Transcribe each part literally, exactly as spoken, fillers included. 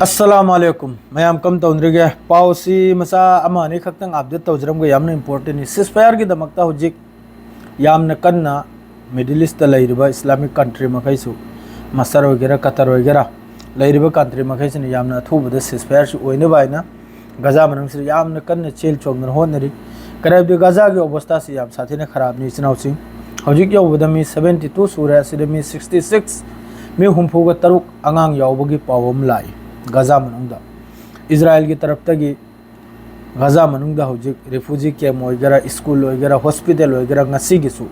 ꯑꯁꯂꯥꯃꯨ ꯑꯂꯩꯀꯨꯝ꯫ ꯃꯌꯥꯝ ꯀꯝ ꯇꯧꯅꯔꯤꯒꯦ? ꯄꯥꯎꯁꯤ ꯃꯆꯥ ꯑꯃ ꯑꯅꯤ ꯈꯛꯇꯪ ꯑꯞꯗꯦꯠ ꯇꯧꯖꯔꯝꯒꯦ, ꯌꯥꯝꯅ ꯏꯝꯄꯣꯔꯇꯦꯟꯅꯤ꯫ ꯁꯤꯁꯐꯥꯌꯔꯒꯤꯗꯃꯛꯇ ꯍꯧꯖꯤꯛ ꯌꯥꯝꯅ ꯀꯟꯅ ꯃꯤꯗꯜ ꯏꯁꯇ ꯂꯩꯔꯤꯕ ꯏꯁꯂꯥꯃꯤꯛ ꯀꯟꯇ꯭ꯔꯤ ꯃꯈꯩꯁꯨ, ꯃꯁꯔ ꯑꯣꯏꯒꯦꯔꯥ, ꯀꯇꯔ ꯑꯣꯏꯒꯦꯔꯥ, ꯂꯩꯔꯤꯕ ꯀꯟꯇ꯭ꯔꯤ ꯃꯈꯩꯁꯤꯅ ꯌꯥꯝꯅ ꯑꯊꯨꯕꯗ ꯁꯤꯁꯐꯥꯌꯔꯁꯤ ꯑꯣꯏꯅꯕ ꯍꯥꯏꯅ ꯒꯖꯥ ꯃꯅꯨꯡꯁꯤꯗ ꯌꯥꯝꯅ ꯀꯟꯅ ꯆꯦꯜ ꯆꯣꯡꯗꯅ ꯍꯣꯠꯅꯔꯤ꯫ ꯀꯔꯤꯒꯨꯝꯕꯗꯤ ꯒꯖꯥꯒꯤ ꯑꯣꯕꯁꯊꯥꯁꯤ ꯌꯥꯝ ꯁꯥꯊꯤꯅ ꯈꯔꯥꯕꯅꯤ, ꯏꯆꯤꯟ ꯏꯅꯥꯎꯁꯤꯡ꯫ ꯍꯧꯖꯤꯛ ꯌꯧꯕꯗ ꯃꯤ ꯁꯚꯦꯟꯇꯤ ꯇꯨ ꯁꯨꯔꯦ, ꯑꯁꯤꯗ ꯃꯤ ꯁꯤꯛꯁꯇꯤ ꯁꯤꯛꯁ, ꯃꯤ ꯍꯨꯝꯐꯨꯒ ꯇꯔꯨꯛ ꯑꯉꯥꯡ ꯌꯥꯎꯕꯒꯤ ꯄꯥꯎ ꯑꯃ ꯂꯥꯛꯏ꯫ ꯒꯖꯥ ꯃꯅꯨꯡꯗ ꯏꯖꯔꯥꯌꯦꯜꯒꯤ ꯇꯔꯞꯇꯒꯤ ꯒꯖꯥ ꯃꯅꯨꯡꯗ ꯍꯧꯖꯤꯛ ꯔꯤꯐ꯭ꯌꯨꯖꯤ ꯀꯦꯝ ꯑꯣꯏꯒꯦꯔꯥ, ꯁ꯭ꯀꯨꯜ ꯑꯣꯏꯒꯦꯔꯥ, ꯍꯣꯁꯄꯤꯇꯥꯜ ꯑꯣꯏꯒꯦꯔꯥ, ꯉꯁꯤꯒꯤꯁꯨ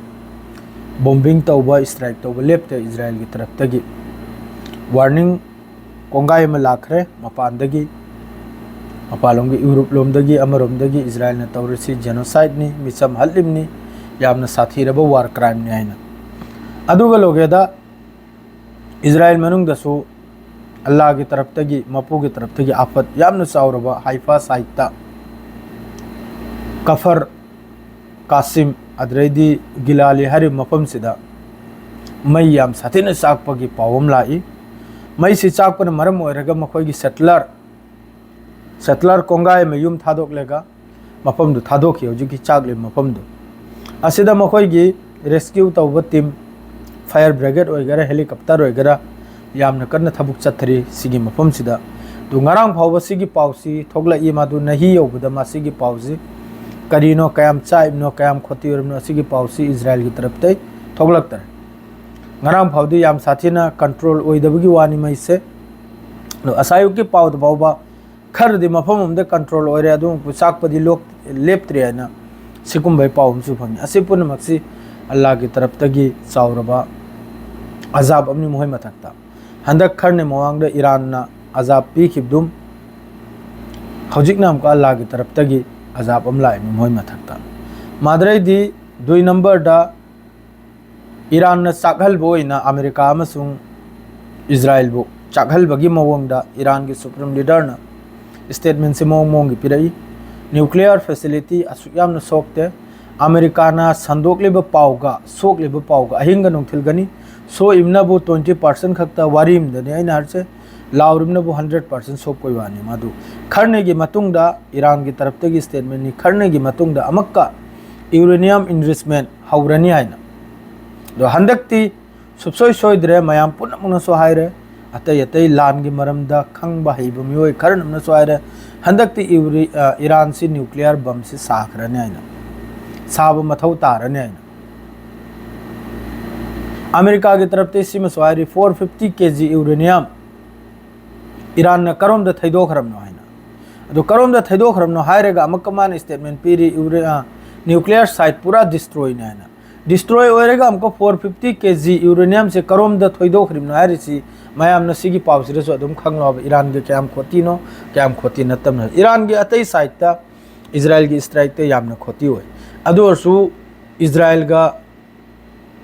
ꯕꯣꯝꯕꯤꯡ ꯇꯧꯕ, ꯏꯁꯇ꯭ꯔꯥꯏꯛ ꯇꯧꯕ ꯂꯦꯞꯇꯦ ꯏꯖꯔꯥꯌꯦꯜꯒꯤ ꯇꯔꯞꯇꯒꯤ꯫ ꯋꯥꯔꯅꯤꯡ ꯀꯣꯡꯒꯥꯏ ꯑꯃ ꯂꯥꯛꯈ꯭ꯔꯦ ꯃꯄꯥꯟꯗꯒꯤ, ꯃꯄꯥꯟꯂꯣꯝꯒꯤ ꯌꯨꯔꯣꯞ ꯂꯣꯝꯗꯒꯤ, ꯑꯃꯔꯣꯝꯗꯒꯤ ꯏꯖꯔꯥꯌꯦꯜꯅ ꯇꯧꯔꯤꯁꯤ ꯖꯦꯅꯣꯁꯥꯏꯠꯅꯤ, ꯃꯤꯆꯝ ꯍꯠꯂꯤꯕꯅꯤ, ꯌꯥꯝꯅ ꯁꯥꯊꯤꯔꯕ ꯋꯥꯔ ꯀ꯭ꯔꯥꯏꯝꯅꯤ ꯍꯥꯏꯅ꯫ ꯑꯗꯨꯒ ꯂꯣꯏꯒꯦꯗ ꯏꯖꯔꯥꯌꯦꯜ ꯃꯅꯨꯡꯗꯁꯨ ꯑꯜꯂꯥꯒꯤ ꯇꯔꯞꯇꯒꯤ, ꯃꯄꯨꯒꯤ ꯇꯔꯞꯇꯒꯤ ꯑꯥꯐꯠ ꯌꯥꯝꯅ ꯆꯥꯎꯔꯕ ꯍꯥꯏꯐꯥ ꯁꯥꯏꯠꯇ ꯀꯐꯔ ꯀꯥꯁꯤꯝ, ꯑꯗꯨꯗꯩꯗꯤ ꯒꯤꯂꯥꯂꯤ ꯍꯥꯏꯔꯤꯕ ꯃꯐꯝꯁꯤꯗ ꯃꯩ ꯌꯥꯝ ꯁꯥꯊꯤꯅ ꯆꯥꯛꯄꯒꯤ ꯄꯥꯎ ꯑꯃ ꯂꯥꯛꯏ꯫ ꯃꯩꯁꯤ ꯆꯥꯛꯄꯅ ꯃꯔꯝ ꯑꯣꯏꯔꯒ ꯃꯈꯣꯏꯒꯤ ꯁꯦꯇꯂꯔ, ꯁꯦꯇꯂꯔ ꯀꯣꯡꯒꯥꯏ ꯑꯃ ꯌꯨꯝ ꯊꯥꯗꯣꯛꯂꯒ ꯃꯐꯝꯗꯨ ꯊꯥꯗꯣꯛꯈꯤ, ꯍꯧꯖꯤꯛꯀꯤ ꯆꯥꯛꯂꯤꯕ ꯃꯐꯝꯗꯨ꯫ ꯑꯁꯤꯗ ꯃꯈꯣꯏꯒꯤ ꯔꯦꯁꯀ꯭ꯌꯨ ꯇꯧꯕ ꯇꯤꯝ, ꯐꯥꯌꯔ ꯕ꯭ꯔꯤꯒꯦꯗ ꯑꯣꯏꯒꯦꯔꯥ, ꯍꯦꯂꯤꯀꯣꯞꯇꯔ ꯑꯣꯏꯒꯦꯔꯥ, ꯌꯥꯝꯅ ꯀꯟꯅ ꯊꯕꯛ ꯆꯠꯊꯔꯤ ꯁꯤꯒꯤ ꯃꯐꯝꯁꯤꯗ꯫ ꯑꯗꯨ ꯉꯔꯥꯡ ꯐꯥꯎꯕ ꯁꯤꯒꯤ ꯄꯥꯎꯁꯤ ꯊꯣꯛꯂꯛꯏ, ꯃꯗꯨ ꯅꯍꯤ ꯌꯧꯕꯗ ꯃꯁꯤꯒꯤ ꯄꯥꯎꯁꯤ ꯀꯔꯤꯅꯣ, ꯀꯌꯥꯝ ꯆꯥꯛꯏꯕꯅꯣ, ꯀꯌꯥꯝ ꯈꯣꯠꯇꯤ ꯑꯣꯏꯔꯕꯅꯣ, ꯁꯤꯒꯤ ꯄꯥꯎꯁꯤ ꯏꯖꯔꯥꯌꯦꯜꯒꯤ ꯇꯔꯞꯇꯩ ꯊꯣꯛꯂꯛꯇꯔꯦ꯫ ꯉꯔꯥꯡ ꯐꯥꯎꯗꯤ ꯌꯥꯝ ꯁꯥꯊꯤꯅ ꯀꯟꯇ꯭ꯔꯣꯜ ꯑꯣꯏꯗꯕꯒꯤ ꯋꯥꯅꯤ ꯃꯩꯁꯦ꯫ ꯑꯗꯣ ꯑꯁꯥꯌꯨꯛꯀꯤ ꯄꯥꯎꯗ ꯐꯥꯎꯕ ꯈꯔꯗꯤ ꯃꯐꯝ ꯑꯃꯗ ꯀꯟꯇ꯭ꯔꯣꯜ ꯑꯣꯏꯔꯦ, ꯑꯗꯨ ꯆꯥꯛꯄꯗꯤ ꯂꯣꯛ-, ꯂꯦꯞꯇ꯭ꯔꯤ ꯍꯥꯏꯅ ꯁꯤꯒꯨꯝꯕꯒꯤ ꯄꯥꯎ ꯑꯃꯁꯨ ꯐꯪꯉꯤ꯫ ꯑꯁꯤ ꯄꯨꯝꯅꯃꯛꯁꯤ ꯑꯜꯂꯥꯒꯤ ꯇꯔꯞꯇꯒꯤ ꯆꯥꯎꯔꯕ ꯑꯖꯥꯕ ꯑꯃꯅꯤ ꯃꯈꯣꯏ ꯃꯊꯛꯇ꯫ ꯍꯟꯗꯛ ꯈꯔꯅꯤ ꯃꯃꯥꯡꯗ ꯏꯔꯥꯟꯅ ꯑꯖꯥꯕ ꯄꯤꯈꯤꯕꯗꯨꯝ ꯍꯧꯖꯤꯛꯅ ꯑꯃꯨꯛꯀ ꯑꯜꯂꯥꯒꯤ ꯇꯔꯞꯇꯒꯤ ꯑꯖꯥꯕ ꯑꯃ ꯂꯥꯛꯏ ꯃꯈꯣꯏ ꯃꯊꯛꯇ꯫ ꯃꯥꯗ꯭ꯔꯩꯗꯤ ꯗꯨꯏ ꯅꯝꯕꯔꯗ ꯏꯔꯥꯟꯅ ꯆꯥꯛꯍꯜꯕ ꯑꯣꯏꯅ ꯑꯃꯦꯔꯤꯀꯥ ꯑꯃꯁꯨꯡ ꯏꯖꯔꯥꯌꯦꯜꯕꯨ ꯆꯥꯛꯍꯜꯕꯒꯤ ꯃꯑꯣꯡꯗ ꯏꯔꯥꯟꯒꯤ ꯁꯨꯄ꯭ꯔꯤꯝ ꯂꯤꯗꯔꯅ ꯁ꯭ꯇꯦꯠꯃꯦꯟꯁꯤ ꯃꯑꯣꯡ ꯃꯑꯣꯡꯒꯤ ꯄꯤꯔꯛꯏ꯫ ꯅ꯭ꯌꯨꯀ꯭ꯂꯤꯌꯔ ꯐꯦꯁꯤꯂꯤꯇꯤ ꯑꯁꯨꯛ ꯌꯥꯝꯅ ꯁꯣꯛꯇꯦ꯫ ꯑꯃꯦꯔꯤꯀꯥꯅ ꯁꯟꯗꯣꯛꯂꯤꯕ ꯄꯥꯎꯒ ꯁꯣꯛꯂꯤꯕ ꯄꯥꯎꯒ ꯑꯍꯤꯡꯒ ꯅꯨꯡꯊꯤꯜꯒꯅꯤ꯫ ꯁꯣꯛꯏꯕꯅꯕꯨ ꯇ꯭ꯋꯦꯟꯇꯤ ꯄꯥꯔꯁꯦꯟ ꯈꯛꯇ ꯋꯥꯔꯤ ꯑꯃꯗꯅꯤ ꯑꯩꯅ ꯍꯥꯏꯔꯤꯁꯦ꯫ ꯂꯥꯎꯔꯤꯕꯅꯕꯨ ꯍꯟꯗ꯭ꯔꯦꯠ ꯄꯥꯔꯁꯦꯟ ꯁꯣꯛꯄꯒꯤ ꯋꯥꯅꯤ꯫ ꯃꯗꯨ ꯈꯔꯅꯤꯒꯤ ꯃꯇꯨꯡꯗ, ꯏꯔꯥꯟꯒꯤ ꯇꯔꯞꯇꯒꯤ ꯁ꯭ꯇꯦꯠꯃꯦꯟꯅꯤ, ꯈꯔꯅꯤꯒꯤ ꯃꯇꯨꯡꯗ ꯑꯃꯨꯛꯀ ꯌꯨꯔꯦꯅꯤꯌꯝ ꯏꯟꯔꯤꯆꯃꯦꯟ ꯍꯧꯔꯅꯤ ꯍꯥꯏꯅ꯫ ꯑꯗꯣ ꯍꯟꯗꯛꯇꯤ ꯁꯨꯞꯁꯣꯏ ꯁꯣꯏꯗ꯭ꯔꯦ, ꯃꯌꯥꯝ ꯄꯨꯝꯅꯃꯛꯅꯁꯨ ꯍꯥꯏꯔꯦ, ꯑꯇꯩ ꯑꯇꯩ ꯂꯥꯟꯒꯤ ꯃꯔꯝꯗ ꯈꯪꯕ ꯍꯩꯕ ꯃꯤꯑꯣꯏ ꯈꯔꯅꯁꯨ ꯍꯥꯏꯔꯦ, ꯍꯟꯗꯛꯇꯤ ꯏꯎꯔꯤ-, ꯑ, ꯏꯔꯥꯟꯁꯤ ꯅ꯭ꯌꯨꯀ꯭ꯂꯤꯌꯔ ꯕꯝꯁꯤ ꯁꯥꯈ꯭ꯔꯅꯤ ꯍꯥꯏꯅ, ꯁꯥꯕ ꯃꯊꯧ ꯇꯥꯔꯅꯤ ꯍꯥꯏꯅ꯫ ꯑꯃꯦꯔꯤꯀꯥꯒꯤ ꯇꯔꯞꯇꯒꯤ ꯁꯤꯃꯁꯨ ꯍꯥꯏꯔꯤ, ꯐꯣꯔ ꯐꯤꯐꯇꯤ ꯀꯦ ꯖꯤ ꯌꯨꯔꯦꯅꯤꯌꯝ ꯏꯔꯥꯟꯅ ꯀꯔꯣꯝꯗ ꯊꯩꯗꯣꯛꯈ꯭ꯔꯕꯅꯣ ꯍꯥꯏꯅ꯫ ꯑꯗꯨ ꯀꯔꯣꯝꯗ ꯊꯩꯗꯣꯛꯈ꯭ꯔꯕꯅꯣ ꯍꯥꯏꯔꯒ ꯑꯃꯨꯛꯀ ꯃꯥꯅ ꯁ꯭ꯇꯦꯠꯃꯦꯟ ꯄꯤꯔꯤ, ꯏꯎꯔꯦ-, ꯑ, ꯅ꯭ꯌꯨꯀ꯭ꯂꯤꯌꯔ ꯁꯥꯏꯠ ꯄꯨꯔꯥ ꯗꯤꯁꯇ꯭ꯔꯣꯏꯅꯤ ꯍꯥꯏꯅ꯫ ꯗꯤꯁꯇ꯭ꯔꯣꯏ ꯑꯣꯏꯔꯒ ꯑꯃꯨꯛꯀ ꯐꯣꯔ ꯐꯤꯐꯇꯤ ꯀꯦ ꯖꯤ ꯌꯨꯔꯦꯅꯤꯌꯝꯁꯦ ꯀꯔꯣꯝꯗ ꯊꯣꯏꯗꯣꯛꯈ꯭ꯔꯤꯕꯅꯣ ꯍꯥꯏꯔꯤꯁꯤ ꯃꯌꯥꯝꯅ ꯁꯤꯒꯤ ꯄꯥꯎꯁꯤꯗꯁꯨ ꯑꯗꯨꯝ ꯈꯪꯂꯣꯕ, ꯏꯔꯥꯟꯒꯤ ꯀꯌꯥꯝ ꯈꯣꯇꯤꯅꯣ, ꯀꯌꯥꯝ ꯈꯣꯇꯤ ꯅꯠꯇꯕꯅꯣ꯫ ꯏꯔꯥꯟꯒꯤ ꯑꯇꯩ ꯁꯥꯏꯠꯇ ꯏꯖꯔꯥꯏꯜꯒꯤ ꯁ꯭ꯇ꯭ꯔꯥꯏꯛꯇ ꯌꯥꯝꯅ ꯈꯣꯇꯤ ꯑꯣꯏ꯫ ꯑꯗꯨ ꯑꯣꯏꯔꯁꯨ ꯏꯖꯔꯥꯏꯜꯒ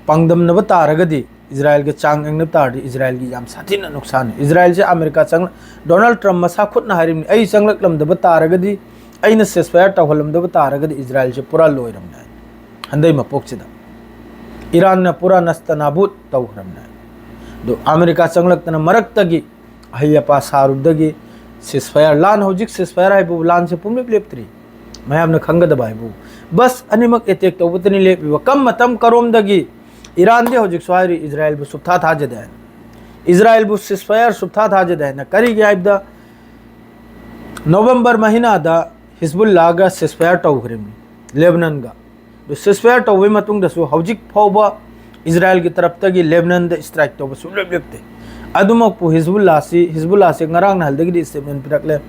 ꯄꯥꯡꯗꯝꯅꯕ ꯇꯥꯔꯒꯗꯤ, ꯏꯖꯔꯥꯏꯜꯒ ꯆꯥꯡ ꯌꯦꯡꯅꯕ ꯇꯥꯔꯗꯤ ꯏꯖꯔꯥꯏꯜꯒꯤ ꯌꯥꯝ ꯁꯥꯊꯤꯅ ꯅꯨꯡꯁꯥꯅꯤ꯫ ꯏꯖꯔꯥꯏꯜꯁꯦ ꯑꯃꯦꯔꯤꯀꯥ ꯆꯪꯂ-, ꯗꯣꯅꯥꯜꯗ ꯇ꯭ꯔꯝꯞ ꯃꯁꯥ ꯈꯨꯠꯅ ꯍꯥꯏꯔꯤꯕꯅꯤ, "ꯑꯩ ꯆꯪꯂꯛꯂꯝꯗꯕ ꯇꯥꯔꯒꯗꯤ, ꯑꯩꯅ ꯁꯤꯖꯐꯥꯌꯔ ꯇꯧꯍꯜꯂꯝꯗꯕ ꯇꯥꯔꯒꯗꯤ ꯏꯖꯔꯥꯏꯜꯁꯦ ꯄꯨꯔꯥ ꯂꯣꯏꯔꯝꯅꯤ" ꯍꯥꯏ꯫ ꯍꯟꯗꯩ ꯃꯄꯣꯛꯁꯤꯗ ꯏꯔꯥꯟꯅ ꯄꯨꯔꯥ ꯅꯁꯇꯅꯥꯕꯨꯠ ꯇꯧꯈ꯭ꯔꯕꯅꯤ ꯍꯥꯏ꯫ ꯑꯗꯨ ꯑꯃꯦꯔꯤꯀꯥ ꯆꯪꯂꯛꯇꯅ ꯃꯔꯛꯇꯒꯤ ꯑꯍꯩ ꯑꯄꯥ ꯁꯥꯔꯨꯕꯗꯒꯤ ꯁꯤꯖꯐꯥꯌꯔ, ꯂꯥꯟ, ꯍꯧꯖꯤꯛ ꯁꯤꯖꯐꯥꯌꯔ ꯍꯥꯏꯕꯕꯨ ꯂꯥꯟꯁꯦ ꯄꯨꯡꯂꯦꯞ ꯂꯦꯞꯇ꯭ꯔꯤ꯫ ꯃꯌꯥꯝꯅ ꯈꯪꯒꯗꯕ ꯍꯥꯏꯕꯨ ꯕꯁ ꯑꯅꯤꯃꯛ ꯑꯦꯇꯦꯛ ꯇꯧꯕꯇꯅꯤ ꯂꯦꯞꯄꯤꯕ꯫ ꯀꯝ ꯃꯇꯝ ꯀꯔꯣꯝꯗꯒꯤ ꯏꯔꯥꯟꯗꯤ ꯍꯧꯖꯤꯛꯁꯨ ꯍꯥꯏꯔꯤ ꯏꯖꯔꯥꯏꯜꯕꯨ ꯁꯨꯞꯊꯥ ꯊꯥꯖꯗꯦ ꯍꯥꯏꯅ꯫ ꯏꯖꯔꯥꯏꯜꯕꯨ ꯁꯤꯖꯐꯥꯌꯔ ꯁꯨꯞꯊꯥ ꯊꯥꯖꯗꯦ ꯍꯥꯏꯅ꯫ ꯀꯔꯤꯒꯤ ꯍꯥꯏꯕꯗ ꯅꯣꯕꯦꯝꯕꯔ ꯃꯍꯤꯅꯥꯗ ꯍꯤꯖꯕꯨꯜꯂꯥꯒ ꯁꯤꯖꯐꯥꯌꯔ ꯇꯧꯈ꯭ꯔꯤꯕꯅꯤ, ꯂꯦꯕꯅꯟꯒ꯫ ꯑꯗꯨ ꯁꯤꯖꯐꯥꯌꯔ ꯇꯧꯕꯒꯤ ꯃꯇꯨꯡꯗꯁꯨ ꯍꯧꯖꯤꯛ ꯐꯥꯎꯕ ꯏꯖꯔꯥꯏꯜꯒꯤ ꯇꯔꯞꯇꯒꯤ ꯂꯦꯕꯅꯟꯗ ꯁ꯭ꯇ꯭ꯔꯥꯏꯛ ꯇꯧꯕ ꯁꯨꯡꯂꯦꯞ ꯂꯦꯞꯇꯦ꯫ ꯑꯗꯨꯃꯛꯄꯨ ꯍꯤꯖꯕꯨꯜꯂꯥꯁꯤ, ꯍꯤꯖꯕꯨꯜꯂꯥꯁꯤ ꯉꯔꯥꯡ ꯅꯍꯥꯟꯗꯒꯤꯗꯤ ꯁ꯭ꯇꯦꯠꯃꯦꯟ ꯄꯤꯔꯛꯂꯦ,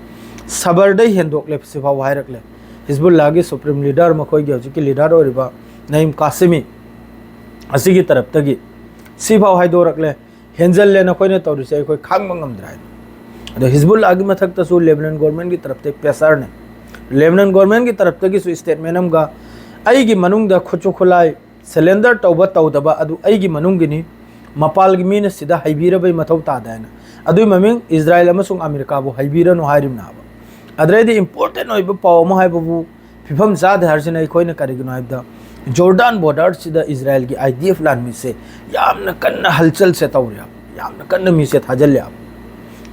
ꯁꯕꯔꯗꯩ ꯍꯦꯟꯗꯣꯛꯂꯦ ꯁꯤꯐꯥꯎ ꯍꯥꯏꯔꯛꯂꯦ꯫ ꯍꯤꯖꯕꯨꯜꯂꯥꯒꯤ ꯁꯨꯄ꯭ꯔꯤꯝ ꯂꯤꯗꯔ, ꯃꯈꯣꯏꯒꯤ ꯍꯧꯖꯤꯛꯀꯤ ꯂꯤꯗꯔ ꯑꯣꯏꯔꯤꯕ ꯅꯌꯤꯝ ꯀꯥꯁꯤꯃꯤ ꯑꯁꯤꯒꯤ ꯇꯔꯞꯇꯒꯤ ꯁꯤꯐꯥꯎ ꯍꯥꯏꯗꯣꯔꯛꯂꯦ꯫ "ꯍꯦꯟꯖꯜꯂꯦ ꯅꯈꯣꯏꯅ ꯇꯧꯔꯤꯁꯦ, ꯑꯩꯈꯣꯏ ꯈꯥꯡꯕ ꯉꯝꯗ꯭ꯔꯦ" ꯍꯥꯏꯅ꯫ ꯑꯗꯣ ꯍꯤꯖꯕꯨꯜꯂꯥꯒꯤ ꯃꯊꯛꯇꯁꯨ ꯂꯦꯕꯅꯟ ꯒꯣꯔꯃꯦꯟꯒꯤ ꯇꯔꯞꯇꯒꯤ ꯄ꯭ꯔꯦꯁꯔꯅꯦ꯫ ꯂꯦꯕꯅꯟ ꯒꯣꯔꯃꯦꯟꯒꯤ ꯇꯔꯞꯇꯒꯤꯁꯨ ꯁ꯭ꯇꯦꯠꯃꯦꯟ ꯑꯃꯒ, "ꯑꯩꯒꯤ ꯃꯅꯨꯡꯗ ꯈꯨꯠꯁꯨ ꯈꯨꯠꯂꯥꯏ ꯁꯔꯦꯟꯗꯔ ꯇꯧꯕ ꯇꯧꯗꯕ ꯑꯗꯨ ꯑꯩꯒꯤ ꯃꯅꯨꯡꯒꯤꯅꯤ, ꯃꯄꯥꯜꯒꯤ ꯃꯤꯅ ꯁꯤꯗ ꯍꯩꯕꯤꯔꯕꯩ ꯃꯊꯧ ꯇꯥꯗꯦ" ꯍꯥꯏꯅ꯫ ꯑꯗꯨꯏ ꯃꯃꯤꯡ ꯏꯖꯔꯥꯏꯜ ꯑꯃꯁꯨꯡ ꯑꯃꯦꯔꯤꯀꯥꯕꯨ ꯍꯩꯕꯤꯔꯅꯨ ꯍꯥꯏꯔꯤꯕꯅꯦꯕ꯫ ꯑꯗꯨꯗꯩꯗꯤ ꯏꯝꯄꯣꯔꯇꯦꯟ ꯑꯣꯏꯕ ꯄꯥꯎ ꯑꯃ ꯍꯥꯏꯕꯕꯨ, ꯐꯤꯐꯝ ꯆꯥꯗꯦ ꯍꯥꯏꯔꯤꯁꯤꯅ ꯑꯩꯈꯣꯏꯅ ꯀꯔꯤꯒꯤꯅꯣ ꯍꯥꯏꯕꯗ, ꯖꯣꯔꯗꯥꯟ ꯕꯣꯔꯗꯔꯁꯤꯗ ꯏꯖꯔꯥꯏꯜꯒꯤ ꯑꯥꯏ ꯗꯤ ꯑꯦꯐ ꯂꯥꯟꯃꯤꯁꯦ ꯌꯥꯝꯅ ꯀꯟꯅ ꯍꯜꯆꯜꯁꯦ ꯇꯧꯔꯦꯕ, ꯌꯥꯝꯅ ꯀꯟꯅ ꯃꯤꯁꯦ ꯊꯥꯖꯤꯜꯂꯦꯕ꯫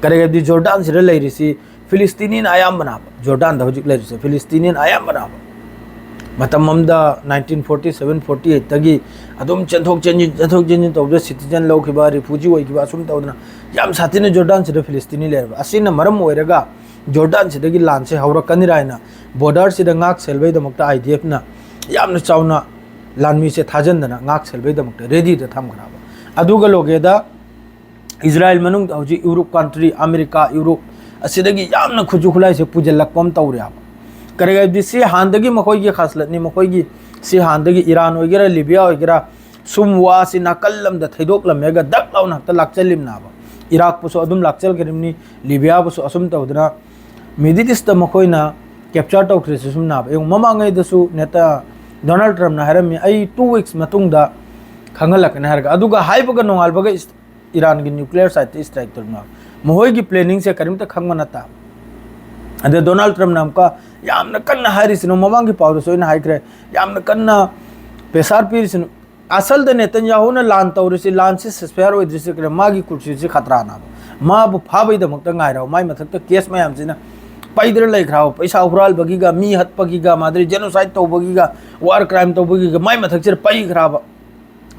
ꯀꯔꯤ ꯍꯥꯏꯕꯗꯤ ꯖꯣꯔꯗꯥꯟꯁꯤꯗ ꯂꯩꯔꯤꯁꯤ ꯐꯤꯂꯤꯁꯇꯤꯅꯤꯅ ꯑꯌꯥꯝꯕꯅ ꯍꯥꯏꯕ, ꯖꯣꯔꯗꯥꯟꯗ ꯍꯧꯖꯤꯛ ꯂꯩꯔꯤꯁꯦ ꯐꯤꯂꯤꯁꯇꯤꯅꯤꯅ ꯑꯌꯥꯝꯕꯅ ꯍꯥꯏꯕ꯫ ꯃꯇꯝ ꯑꯃꯗ ꯅꯥꯏꯟꯇꯤꯟ ꯐꯣꯔꯇꯤ ꯁꯚꯦꯟ ꯐꯣꯔꯇꯤ ꯑꯩꯠꯇꯒꯤ ꯑꯗꯨꯝ ꯆꯦꯟꯊꯣꯛ ꯆꯦꯟꯁꯤꯟ ꯆꯦꯟꯊꯣꯛ ꯆꯦꯟꯁꯤꯟ ꯇꯧꯗꯅ ꯁꯤꯇꯤꯖꯟ ꯂꯧꯈꯤꯕ, ꯔꯤꯐ꯭ꯌꯨꯖꯤ ꯑꯣꯏꯈꯤꯕ, ꯑꯁꯨꯝ ꯇꯧꯗꯅ ꯌꯥꯝ ꯁꯥꯊꯤꯅ ꯖꯣꯔꯗꯥꯟꯁꯤꯗ ꯐꯤꯂꯤꯁꯇꯤꯅꯤ ꯂꯩꯔꯕ꯫ ꯑꯁꯤꯅ ꯃꯔꯝ ꯑꯣꯏꯔꯒ ꯖꯣꯔꯗꯥꯟꯁꯤꯗꯒꯤ ꯂꯥꯟꯁꯦ ꯍꯧꯔꯛꯀꯅꯤꯔꯥ ꯍꯥꯏꯅ ꯕꯣꯔꯗꯔꯁꯤꯗ ꯉꯥꯛ ꯁꯦꯜꯕꯩꯗꯃꯛꯇ ꯑꯥꯏ ꯗꯤ ꯑꯦꯐꯅ ꯌꯥꯝꯅ ꯆꯥꯎꯅ ꯂꯥꯟꯃꯤꯁꯦ ꯊꯥꯖꯟꯗꯅ ꯉꯥꯛ ꯁꯦꯜꯕꯩꯗꯃꯛꯇ ꯔꯦꯗꯤꯗ ꯊꯝꯈ꯭ꯔꯕ꯫ ꯑꯗꯨꯒ ꯂꯣꯒꯦꯗ ꯏꯖꯔꯥꯏꯜ ꯃꯅꯨꯡꯗ ꯍꯧꯖꯤꯛ ꯌꯨꯔꯣꯞ ꯀꯟꯇ꯭ꯔꯤ, ꯑꯃꯦꯔꯤꯀꯥ, ꯌꯨꯔꯣꯞ ꯑꯁꯤꯗꯒꯤ ꯌꯥꯝꯅ ꯈꯨꯠꯁꯨ ꯈꯨꯠꯂꯥꯏꯁꯦ ꯄꯨꯁꯤꯜꯂꯛꯄ ꯑꯃ ꯇꯧꯔꯦꯕ꯫ ꯀꯔꯤ ꯍꯥꯏꯕꯗꯤ ꯁꯤ ꯍꯥꯟꯅꯗꯒꯤ ꯃꯈꯣꯏꯒꯤ ꯈꯥꯁꯂꯠꯅꯤ, ꯃꯈꯣꯏꯒꯤ ꯁꯤ ꯍꯥꯟꯅꯗꯒꯤ ꯏꯔꯥꯟ ꯑꯣꯏꯒꯦꯔꯥ, ꯂꯤꯕꯤꯌꯥ ꯑꯣꯏꯒꯦꯔꯥ, ꯁꯨꯝ ꯋꯥꯁꯤ ꯅꯥꯀꯜ ꯑꯃꯗ ꯊꯩꯗꯣꯛꯂꯝꯃꯦꯒ ꯗꯛ ꯂꯥꯎꯅ ꯍꯦꯛꯇ ꯂꯥꯛꯆꯜꯂꯤꯝꯅꯥꯕ꯫ ꯏꯔꯥꯛꯄꯨꯁꯨ ꯑꯗꯨꯝ ꯂꯥꯛꯆꯜꯈ꯭ꯔꯤꯕꯅꯤ, ꯂꯤꯕꯤꯌꯥꯕꯨꯁꯨ ꯑꯁꯨꯝ ꯇꯧꯗꯅ ꯃꯤꯗꯜ ꯏꯁꯇ ꯃꯈꯣꯏꯅ ꯀꯦꯞꯆꯔ ꯇꯧꯈ꯭ꯔꯤꯁꯤ ꯁꯨꯝ ꯅꯥꯕ꯫ ꯌꯦꯡꯉꯨ, ꯃꯃꯥꯡꯉꯩꯗꯁꯨ ꯅꯦꯇꯥ ꯗꯣꯅꯥꯜꯗ ꯇ꯭ꯔꯝꯞꯅ ꯍꯥꯏꯔꯝꯃꯤ, "ꯑꯩ ꯇꯨ ꯋꯤꯛꯁ ꯃꯇꯨꯡꯗ ꯈꯪꯍꯜꯂꯛꯀꯅꯤ" ꯍꯥꯏꯔꯒ, ꯑꯗꯨꯒ ꯍꯥꯏꯕꯒ ꯅꯣꯡꯉꯥꯜꯕꯒ ꯏꯁ-, ꯏꯔꯥꯟꯒꯤ ꯅ꯭ꯌꯨꯀ꯭ꯂꯤꯌꯔ ꯁꯥꯏꯠꯇ ꯏꯁꯇ꯭ꯔꯥꯏꯛ ꯇꯧꯔꯤꯅ꯫ ꯃꯈꯣꯏꯒꯤ ꯄ꯭ꯂꯦꯅꯤꯡꯁꯦ ꯀꯔꯤꯝꯇ ꯈꯪꯕ ꯅꯠꯇ꯫ ꯑꯗ ꯗꯣꯅꯥꯜꯗ ꯇ꯭ꯔꯝꯞꯅ ꯑꯃꯨꯛꯀ ꯌꯥꯝꯅ ꯀꯟꯅ ꯍꯥꯏꯔꯤꯁꯤꯅ, ꯃꯃꯥꯡꯒꯤ ꯄꯥꯎꯗꯁꯨ ꯑꯩꯅ ꯍꯥꯏꯈ꯭ꯔꯦ, ꯌꯥꯝꯅ ꯀꯟꯅ ꯄ꯭ꯔꯦꯁꯥꯔ ꯄꯤꯔꯤꯁꯤꯅ, ꯑꯁꯜꯗ ꯅꯦꯇꯟꯌꯥꯍꯨꯅ ꯂꯥꯟ ꯇꯧꯔꯤꯁꯤ, ꯂꯥꯟꯁꯤ ꯁꯤꯁꯐꯌꯥꯔ ꯑꯣꯏꯗ꯭ꯔꯤꯁꯤ ꯀꯔꯤ? ꯃꯥꯒꯤ ꯀꯨꯔꯁꯤꯁꯤ ꯈꯇ꯭ꯔꯥꯅꯕ꯫ ꯃꯥꯕꯨ ꯐꯥꯕꯩꯗꯃꯛꯇ ꯉꯥꯏꯔꯕ, ꯃꯥꯏ ꯃꯊꯛꯇ ꯀꯦꯁ ꯃꯌꯥꯝꯁꯤꯅ ꯄꯩꯗꯅ ꯂꯩꯈ꯭ꯔꯕ, ꯄꯩꯁꯥ ꯍꯨꯔꯥꯜꯕꯒꯤꯒ, ꯃꯤ ꯍꯠꯄꯒꯤꯒ, ꯃꯥꯗꯤ ꯖꯦꯅꯣꯁꯥꯏꯠ ꯇꯧꯕꯒꯤꯒ, ꯋꯥꯔ ꯀ꯭ꯔꯥꯏꯝ ꯇꯧꯕꯒꯤꯒ, ꯃꯥꯏ ꯃꯊꯛꯁꯤꯗ ꯄꯩꯈ꯭ꯔꯕ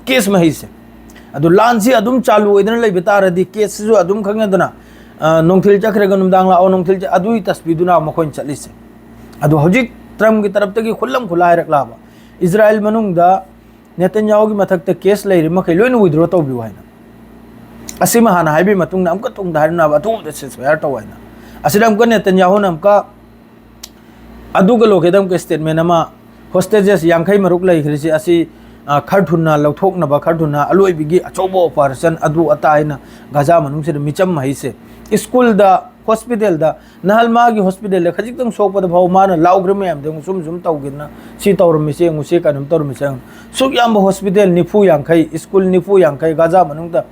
ꯀꯦꯁ ꯃꯍꯩꯁꯦ꯫ ꯑꯗꯨ ꯂꯥꯟꯁꯤ ꯑꯗꯨꯝ ꯆꯥꯂꯨ ꯑꯣꯏꯗꯅ ꯂꯩꯕ ꯇꯥꯔꯗꯤ, ꯀꯦꯁꯁꯤꯁꯨ ꯑꯗꯨꯝ ꯈꯪꯉꯦꯗꯅ, ꯑ, ꯅꯨꯡꯊꯤꯜ ꯆꯠꯈ꯭ꯔꯒ ꯅꯨꯡꯗꯥꯡ ꯂꯥꯛꯑꯣ, ꯅꯨꯡꯊꯤꯜ ꯆꯠ-, ꯑꯗꯨꯒꯤ ꯇꯁꯕꯤꯗꯨꯅ ꯃꯈꯣꯏꯅ ꯆꯠꯂꯤꯁꯦ꯫ ꯑꯗꯨ ꯍꯧꯖꯤꯛ ꯇ꯭ꯔꯝꯞꯀꯤ ꯇꯔꯞꯇꯒꯤ ꯈꯨꯠꯂꯝ ꯈꯨꯠꯂꯥꯏ ꯍꯥꯏꯔꯛꯂꯕ, ꯏꯖꯔꯥꯏꯜ ꯃꯅꯨꯡꯗ ꯅꯦꯇꯟꯌꯥꯍꯨꯒꯤ ꯃꯊꯛꯇ ꯀꯦꯁ ꯂꯩꯔꯤ ꯃꯈꯩ ꯂꯣꯏꯅ ꯋꯤꯗ꯭ꯔꯣ ꯇꯧꯕꯤꯌꯨ ꯍꯥꯏꯅ꯫ ꯑꯁꯤꯃ ꯍꯥꯟꯅ ꯍꯥꯏꯕꯒꯤ ꯃꯇꯨꯡꯗ ꯑꯃꯨꯛꯀ ꯇꯨꯡꯗ ꯍꯥꯏꯔꯅꯕ, ꯑꯊꯨꯕꯗ ꯁꯤꯁꯐꯌꯥꯔ ꯇꯧ ꯍꯥꯏꯅ꯫ ꯑꯁꯤꯗ ꯑꯃꯨꯛꯀ ꯅꯦꯇꯟꯌꯥꯍꯨꯅ ꯑꯃꯨꯛꯀ ꯑꯗꯨꯒ ꯂꯣꯏꯈꯤꯗ ꯑꯃꯨꯛꯀ ꯁ꯭ꯇꯦꯠꯃꯦꯟ ꯑꯃ, ꯍꯣꯁꯇꯦꯖꯦꯁ ꯌꯥꯡꯈꯩ ꯃꯔꯨꯛ ꯂꯩꯈ꯭ꯔꯤꯁꯤ ꯑꯁꯤ, ꯑ, ꯈꯔ ꯊꯨꯅ ꯂꯧꯊꯣꯛꯅꯕ, ꯈꯔ ꯊꯨꯅ ꯑꯂꯣꯏꯕꯒꯤ ꯑꯆꯧꯕ ꯑꯣꯄꯔꯦꯁꯟ ꯑꯗꯨ ꯑꯇꯥ ꯍꯥꯏꯅ ꯒꯥꯖꯥ ꯃꯅꯨꯡꯁꯤꯗ ꯃꯤꯆꯝ ꯃꯍꯩꯁꯦ꯫ ꯁ꯭ꯀꯨꯜꯗ, ꯍꯣꯁꯄꯤꯇꯥꯜꯗ, ꯅꯍꯥꯟ ꯃꯥꯒꯤ ꯍꯣꯁꯄꯤꯇꯥꯜꯗ ꯈꯖꯤꯛꯇꯪ ꯁꯣꯛꯄꯗ ꯐꯥꯎ ꯃꯥꯅ ꯂꯥꯎꯈ꯭ꯔꯦ ꯃꯌꯥꯝꯗꯣ, ꯌꯦꯡꯉꯨ, ꯁꯨꯝ ꯁꯨꯝ ꯇꯧꯒꯦꯅ, ꯁꯤ ꯇꯧꯔꯝꯃꯤꯁꯦ ꯌꯦꯡꯉꯨ, ꯁꯤ ꯀꯩꯅꯣꯝ ꯇꯧꯔꯝꯃꯤꯁꯦ ꯌꯦꯡꯉꯨ꯫ ꯁꯨꯛ ꯌꯥꯝꯕ ꯍꯣꯁꯄꯤꯇꯥꯜ ꯅꯤꯐꯨ ꯌꯥꯡꯈꯩ, ꯁ꯭ꯀꯨꯜ ꯅꯤꯐꯨ ꯌꯥꯡꯈꯩ ꯒꯥꯖꯥ ꯃꯅꯨꯡꯗ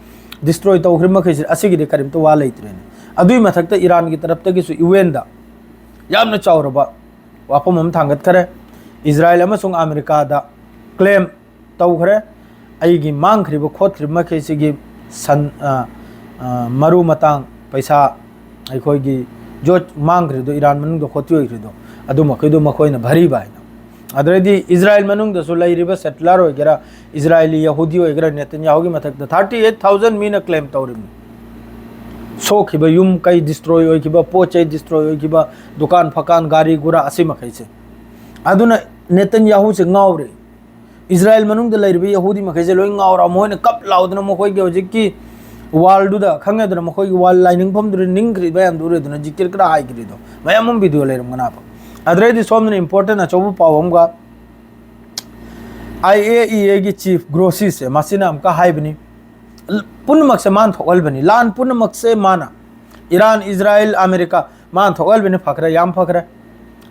ꯗꯤꯁꯇ꯭ꯔꯣꯏ ꯇꯧꯈ꯭ꯔꯦ ꯃꯈꯩꯁꯤ, ꯑꯁꯤꯒꯤꯗꯤ ꯀꯔꯤꯝꯇ ꯋꯥ ꯂꯩꯇ꯭ꯔꯦꯅꯦ꯫ ꯑꯗꯨꯒꯤ ꯃꯊꯛꯇ ꯏꯔꯥꯟꯒꯤ ꯇꯔꯞꯇꯒꯤꯁꯨ ꯌꯨ ꯑꯦꯟꯗ ꯌꯥꯝꯅ ꯆꯥꯎꯔꯕ ꯋꯥꯐꯝ ꯑꯃ ꯊꯥꯡꯒꯠꯈꯔꯦ꯫ ꯏꯖꯔꯥꯏꯜ ꯑꯃꯁꯨꯡ ꯑꯃꯦꯔꯤꯀꯥꯗ ꯀ꯭ꯂꯦꯝ ꯇꯧꯈ꯭ꯔꯦ, "ꯑꯩꯒꯤ ꯃꯥꯡꯈ꯭ꯔꯤꯕ ꯈꯣꯠꯈ꯭ꯔꯤꯕ ꯃꯈꯩꯁꯤꯒꯤ ꯁꯟ-, ꯑ, ꯑ, ꯃꯔꯨ ꯃꯇꯥꯡ ꯄꯩꯁꯥ ꯑꯩꯈꯣꯏꯒꯤ ꯌꯣꯠ ꯃꯥꯡꯈ꯭ꯔꯤꯗꯣ, ꯏꯔꯥꯟ ꯃꯅꯨꯡꯗ ꯈꯣꯠꯇꯣꯛꯈ꯭ꯔꯤꯗꯣ, ꯑꯗꯨ ꯃꯈꯩꯗꯣ ꯃꯈꯣꯏꯅ ꯚꯔꯤꯕ ꯍꯥꯏꯅ꯫ ꯑꯗꯨꯗꯩꯗꯤ ꯏꯖꯔꯥꯏꯜ ꯃꯅꯨꯡꯗꯁꯨ ꯂꯩꯔꯤꯕ ꯁꯦꯇꯂꯔ ꯑꯣꯏꯒꯦꯔꯥ, ꯏꯖꯔꯥꯏꯂꯤ ꯌꯍꯨꯗꯤ ꯑꯣꯏꯒꯦꯔꯥ, ꯅꯦꯇꯟꯌꯥꯍꯨꯒꯤ ꯃꯊꯛꯇ ꯊꯥꯔꯇꯤ ꯑꯩꯠ ꯊꯥꯎꯖꯟ ꯃꯤꯅ ꯀ꯭ꯂꯦꯝ ꯇꯧꯔꯤꯕꯅꯤ꯫ ꯁꯣꯛꯈꯤꯕ ꯌꯨꯝ ꯀꯩ ꯗꯤꯁꯇ꯭ꯔꯣꯏ ꯑꯣꯏꯈꯤꯕ, ꯄꯣꯠ ꯆꯩ ꯗꯤꯁꯇ꯭ꯔꯣꯏ ꯑꯣꯏꯈꯤꯕ, ꯗꯨꯀꯥꯟ ꯐꯀꯥꯟ, ꯒꯥꯔꯤ ꯒꯨꯔꯥ, ꯑꯁꯤ ꯃꯈꯩꯁꯦ꯫ ꯑꯗꯨꯅ ꯅꯦꯇꯟꯌꯥꯍꯨꯁꯦ ꯉꯥꯎꯔꯦ꯫ ꯏꯖꯔꯥꯏꯜ ꯃꯅꯨꯡꯗ ꯂꯩꯔꯤꯕ ꯌꯍꯨꯗꯤ ꯃꯈꯩꯁꯦ ꯂꯣꯏ ꯉꯥꯎꯔ, ꯃꯈꯣꯏꯅ ꯀꯞ ꯂꯥꯎꯗꯅ ꯃꯈꯣꯏꯒꯤ ꯍꯧꯖꯤꯛꯀꯤ ꯋꯥꯜꯗꯨꯗ, ꯈꯪꯉꯦꯗꯅ, ꯃꯈꯣꯏꯒꯤ ꯋꯥꯜ ꯂꯥꯏꯅꯤꯡꯐꯝꯗꯨꯗ ꯅꯤꯡꯈ꯭ꯔꯤꯕ ꯃꯌꯥꯝꯗꯨ ꯎꯔꯦꯗꯅ, ꯖꯤꯀꯤꯔ ꯈꯔ ꯍꯥꯏꯈ꯭ꯔꯤꯗꯣ, ꯃꯌꯥꯝ ꯑꯃ ꯚꯤꯗꯤꯑꯣ ꯂꯩꯔꯝꯒꯅꯥꯕ꯫ ꯑꯗꯨꯗꯩꯗꯤ ꯁꯣꯝꯗꯅ ꯏꯝꯄꯣꯔꯇꯦꯟ ꯑꯆꯧꯕ ꯄꯥꯎ ꯑꯃꯒ, ꯑꯥꯏ ꯑꯦ ꯏ ꯑꯦꯒꯤ ꯆꯤꯐ ꯒ꯭ꯔꯣꯁꯤꯁꯦ, ꯃꯁꯤꯅ ꯑꯃꯨꯛꯀ ꯍꯥꯏꯕꯅꯤ, ꯄꯨꯝꯅꯃꯛꯁꯦ ꯃꯥꯅ ꯊꯣꯛꯍꯟꯕꯅꯤ, ꯂꯥꯟ ꯄꯨꯝꯅꯃꯛꯁꯦ ꯃꯥꯅ, ꯏꯔꯥꯟ, ꯏꯖꯔꯥꯏꯜ, ꯑꯃꯦꯔꯤꯀꯥ, ꯃꯥꯅ ꯊꯣꯛꯍꯟꯕꯅꯤ꯫ ꯐꯈ꯭ꯔꯦ, ꯌꯥꯝ ꯐꯈ꯭ꯔꯦ,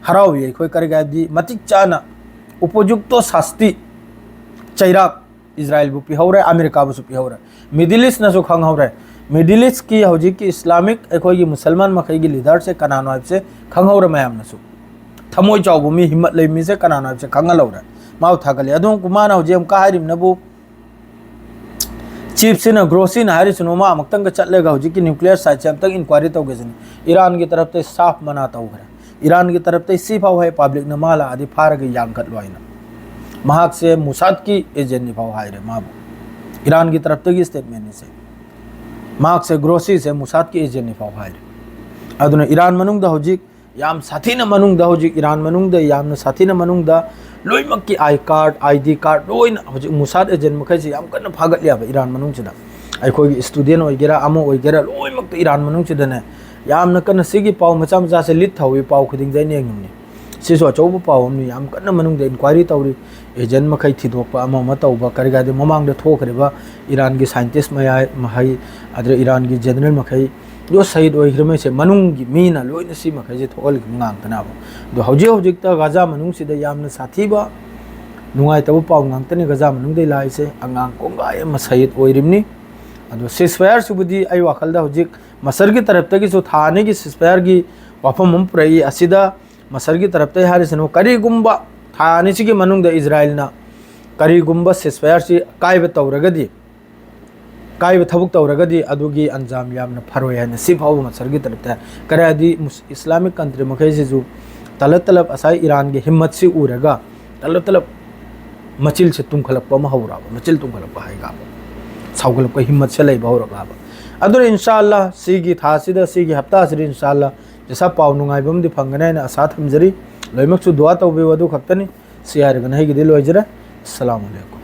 ꯍꯔꯥꯎꯏ ꯑꯩꯈꯣꯏ꯫ ꯀꯔꯤꯒꯤ ꯍꯥꯏꯕꯗꯤ ꯃꯇꯤꯛ ꯆꯥꯅ ꯎꯄꯌꯨꯛꯇꯣ ꯁꯥꯁꯇꯤ, ꯆꯩꯔꯥꯛ ꯏꯖꯔꯥꯏꯜꯕꯨ ꯄꯤꯍꯧꯔꯦ, ꯑꯃꯦꯔꯤꯀꯥꯕꯨꯁꯨ ꯄꯤꯍꯧꯔꯦ꯫ ꯃꯤꯗꯜ ꯏꯁꯅꯁꯨ ꯈꯪꯍꯧꯔꯦ, ꯃꯤꯗꯜ ꯏꯁꯀꯤ ꯍꯧꯖꯤꯛꯀꯤ ꯏꯁꯂꯥꯃꯤꯛ ꯑꯩꯈꯣꯏꯒꯤ ꯃꯨꯁꯜꯃꯥꯟ ꯃꯈꯩꯒꯤ ꯂꯤꯗꯔꯁꯦ ꯀꯅꯥꯅꯣ ꯍꯥꯏꯕꯁꯦ ꯈꯪꯍꯧꯔꯦ ꯃꯌꯥꯝꯅꯁꯨ꯫ ꯊꯃꯣꯏ ꯆꯥꯎꯕ ꯃꯤ, ꯍꯤꯝꯃꯠ ꯂꯩꯕ ꯃꯤꯁꯦ ꯀꯅꯥꯅꯣ ꯍꯥꯏꯕꯁꯦ ꯈꯪꯍꯜꯍꯧꯔꯦ꯫ ꯃꯥꯕꯨ ꯊꯥꯒꯠꯂꯤ꯫ ꯑꯗꯨ ꯃꯥꯅ ꯍꯧꯖꯤꯛ ꯑꯃꯨꯛꯀ ꯍꯥꯏꯔꯤꯕꯅꯕꯨ, ꯆꯤꯐꯁꯤꯅ, ꯒ꯭ꯔꯣꯁꯤꯅ ꯍꯥꯏꯔꯤꯁꯤꯅ, ꯃꯥ ꯑꯃꯨꯛꯇꯪꯒ ꯆꯠꯂꯒ ꯍꯧꯖꯤꯛꯀꯤ ꯅ꯭ꯌꯨꯀ꯭ꯂꯤꯌꯔ ꯁꯥꯏꯠꯁꯦ ꯑꯃꯨꯛꯇꯪ ꯏꯟꯀ꯭ꯋꯥꯏꯔꯤ ꯇꯧꯒꯦꯁꯤꯅꯤ꯫ ꯏꯔꯥꯟꯒꯤ ꯇꯔꯞꯇꯩ ꯁꯥꯐ ꯃꯅꯥ ꯇꯧꯈ꯭ꯔꯦ꯫ ꯏꯔꯥꯟꯒꯤ ꯇꯔꯞꯇꯩ ꯁꯤꯐꯥꯎ ꯍꯦꯛ ꯄꯕ꯭ꯂꯤꯛꯅ ꯃꯥ ꯂꯥꯛꯑꯗꯤ ꯐꯥꯔꯒ ꯌꯥꯟꯈꯠꯂꯣ ꯍꯥꯏꯅ꯫ ꯃꯍꯥꯛꯁꯦ ꯃꯨꯁꯥꯗꯀꯤ ꯑꯦꯖꯦꯟꯅꯤ ꯐꯥꯎ ꯍꯥꯏꯔꯦ ꯃꯥꯕꯨ꯫ ꯏꯔꯥꯟꯒꯤ ꯇꯔꯞꯇꯒꯤ ꯁ꯭ꯇꯦꯠꯃꯦꯟꯅꯤꯁꯦ꯫ ꯃꯍꯥꯛꯁꯦ, ꯒ꯭ꯔꯣꯁꯤꯁꯦ ꯃꯨꯁꯥꯗꯀꯤ ꯑꯦꯖꯦꯟꯅꯤ ꯐꯥꯎ ꯍꯥꯏꯔꯦ꯫ ꯑꯗꯨꯅ ꯏꯔꯥꯟ ꯃꯅꯨꯡꯗ ꯍꯧꯖꯤꯛ ꯌꯥꯝ ꯁꯥꯊꯤꯅ ꯃꯅꯨꯡꯗ, ꯍꯧꯖꯤꯛ ꯏꯔꯥꯟ ꯃꯅꯨꯡꯗ ꯌꯥꯝꯅ ꯁꯥꯊꯤꯅ ꯃꯅꯨꯡꯗ ꯂꯣꯏꯅꯃꯛꯀꯤ ꯑꯥꯏ ꯀꯥꯔꯗ, ꯑꯥꯏ ꯗꯤ ꯀꯥꯔꯗ ꯂꯣꯏꯅ ꯍꯧꯖꯤꯛ ꯃꯨꯁꯥꯗ ꯑꯦꯖꯦꯟ ꯃꯈꯩꯁꯦ ꯌꯥꯝ ꯀꯟꯅ ꯐꯥꯒꯠꯂꯦꯕ ꯏꯔꯥꯟ ꯃꯅꯨꯡꯁꯤꯗ꯫ ꯑꯩꯈꯣꯏꯒꯤ ꯁ꯭ꯇꯨꯗꯦꯟ ꯑꯣꯏꯒꯦꯔꯥ, ꯑꯃ ꯑꯣꯏꯒꯦꯔꯥ, ꯂꯣꯏꯅꯃꯛꯇ ꯏꯔꯥꯟ ꯃꯅꯨꯡꯁꯤꯗꯅꯦ ꯌꯥꯝꯅ ꯀꯟꯅ ꯁꯤꯒꯤ ꯄꯥꯎ ꯃꯆꯥ ꯃꯆꯥꯁꯦ ꯂꯤꯠ ꯊꯧꯏ, ꯄꯥꯎ ꯈꯨꯗꯤꯡꯗ ꯑꯩꯅ ꯌꯦꯡꯉꯤꯕꯅꯤ꯫ ꯁꯤꯁꯨ ꯑꯆꯧꯕ ꯄꯥꯎ ꯑꯃꯅꯤ꯫ ꯌꯥꯝ ꯀꯟꯅ ꯃꯅꯨꯡꯗ ꯏꯟꯀ꯭ꯋꯥꯏꯔꯤ ꯇꯧꯔꯤ, ꯑꯦꯖꯦꯟ ꯃꯈꯩ ꯊꯤꯗꯣꯛꯄ, ꯑꯃ ꯑꯃ ꯇꯧꯕ, ꯀꯔꯤ ꯀꯥꯏꯗꯤ ꯃꯃꯥꯡꯗ ꯊꯣꯛꯈ꯭ꯔꯤꯕ ꯏꯔꯥꯟꯒꯤ ꯁꯥꯏꯟꯇꯤꯁ ꯃꯌꯥꯏ ꯃꯍꯩ, ꯑꯗꯨꯗ ꯏꯔꯥꯟꯒꯤ ꯖꯦꯅꯔꯦꯜ ꯃꯈꯩ ꯌꯣ ꯁꯍꯤꯗ ꯑꯣꯏꯈ꯭ꯔꯤꯕ ꯃꯩꯁꯦ ꯃꯅꯨꯡꯒꯤ ꯃꯤꯅ ꯂꯣꯏꯅ ꯁꯤ ꯃꯈꯩꯁꯦ ꯊꯣꯛꯍꯜꯂꯤꯕ ꯉꯥꯛꯇꯅꯦꯕ꯫ ꯑꯗꯣ ꯍꯧꯖꯤꯛ ꯍꯧꯖꯤꯛꯇ ꯒꯥꯖꯥ ꯃꯅꯨꯡꯁꯤꯗ ꯌꯥꯝꯅ ꯁꯥꯊꯤꯕ ꯅꯨꯡꯉꯥꯏꯇꯕ ꯄꯥꯎ ꯉꯥꯛꯇꯅꯤ ꯒꯥꯖꯥ ꯃꯅꯨꯡꯗꯒꯤ ꯂꯥꯛꯏꯁꯦ꯫ ꯑꯉꯥꯡ ꯀꯣꯡꯒꯥꯏ ꯑꯃ ꯁꯍꯤꯗ ꯑꯣꯏꯔꯤꯕꯅꯤ꯫ ꯑꯗꯣ ꯁꯤꯁꯐꯥꯌꯔꯁꯤꯕꯨꯗꯤ ꯑꯩ ꯋꯥꯈꯜꯗ ꯍꯧꯖꯤꯛ ꯃꯁꯔꯒꯤ ꯇꯔꯞꯇꯒꯤꯁꯨ ꯊꯥ ꯑꯅꯤꯒꯤ ꯁꯤꯁꯐꯥꯌꯔꯒꯤ ꯋꯥꯐꯝ ꯑꯃ ꯄꯨꯔꯛꯏ꯫ ꯑꯁꯤꯗ ꯃꯁꯔꯒꯤ ꯇꯔꯞꯇꯒꯤ ꯍꯥꯏꯔꯤꯁꯤꯅ ꯀꯔꯤꯒꯨꯝꯕ ꯊꯥ ꯑꯅꯤꯁꯤꯒꯤ ꯃꯅꯨꯡꯗ ꯏꯖꯔꯥꯏꯜꯅ ꯀꯔꯤꯒꯨꯝꯕ ꯁꯤꯁꯐꯥꯌꯔꯁꯤ ꯀꯥꯏꯕ ꯇꯧꯔꯒꯗꯤ ꯑꯀꯥꯏꯕ ꯊꯕꯛ ꯇꯧꯔꯒꯗꯤ ꯑꯗꯨꯒꯤ ꯑꯟꯖꯥꯝ ꯌꯥꯝꯅ ꯐꯔꯣꯏ ꯍꯥꯏꯅ ꯁꯤ ꯐꯥꯎꯕ ꯃꯁꯔꯒꯤ ꯇꯔꯞꯇ ꯀꯔꯤ ꯍꯥꯏꯗꯤ ꯃꯨꯁ-, ꯏꯁꯂꯥꯃꯤꯛ ꯀꯟꯇ꯭ꯔꯤ ꯃꯈꯩꯁꯤꯁꯨ ꯇꯂꯞ ꯇꯂꯞ ꯑꯁꯥꯏ ꯏꯔꯥꯟꯒꯤ ꯍꯤꯝꯃꯠꯁꯤ ꯎꯔꯒ ꯇꯂꯞ ꯇꯂꯞ ꯃꯆꯤꯜꯁꯦ ꯇꯨꯝꯈꯠꯂꯛꯄ ꯑꯃ ꯍꯧꯔꯛꯑꯕ, ꯃꯆꯤꯜ ꯇꯨꯝꯈꯠꯂꯛꯄ ꯍꯥꯏꯒꯕ, ꯁꯥꯎꯒꯠꯂꯛꯄ ꯍꯤꯝꯃꯠꯁꯦ ꯂꯩꯕ ꯍꯧꯔꯛꯂꯛꯑꯕ꯫ ꯑꯗꯨꯅ ꯏꯟꯁꯥ ꯑꯜꯂꯥ ꯁꯤꯒꯤ ꯊꯥꯁꯤꯗ, ꯁꯤꯒꯤ ꯍꯞꯇꯥꯁꯤꯗ ꯏꯟꯁꯥ ꯑꯜꯂꯥ ꯖꯁꯥ ꯄꯥꯎ ꯅꯨꯡꯉꯥꯏꯕ ꯑꯃꯗꯤ ꯐꯪꯒꯅꯤ ꯍꯥꯏꯅ ꯑꯁꯥ ꯊꯝꯖꯔꯤ꯫ ꯂꯣꯏꯅꯃꯛꯁꯨ ꯗꯨꯋꯥ ꯇꯧꯕꯤꯌꯨ, ꯑꯗꯨ ꯈꯛꯇꯅꯤ꯫ ꯁꯤ ꯍꯥꯏꯔꯒꯅ ꯑꯩꯒꯤꯗꯤ ꯂꯣꯏꯖꯔꯦ꯫ ꯑꯁꯂꯥꯃꯨ ꯑꯂꯩꯀꯨꯝ꯫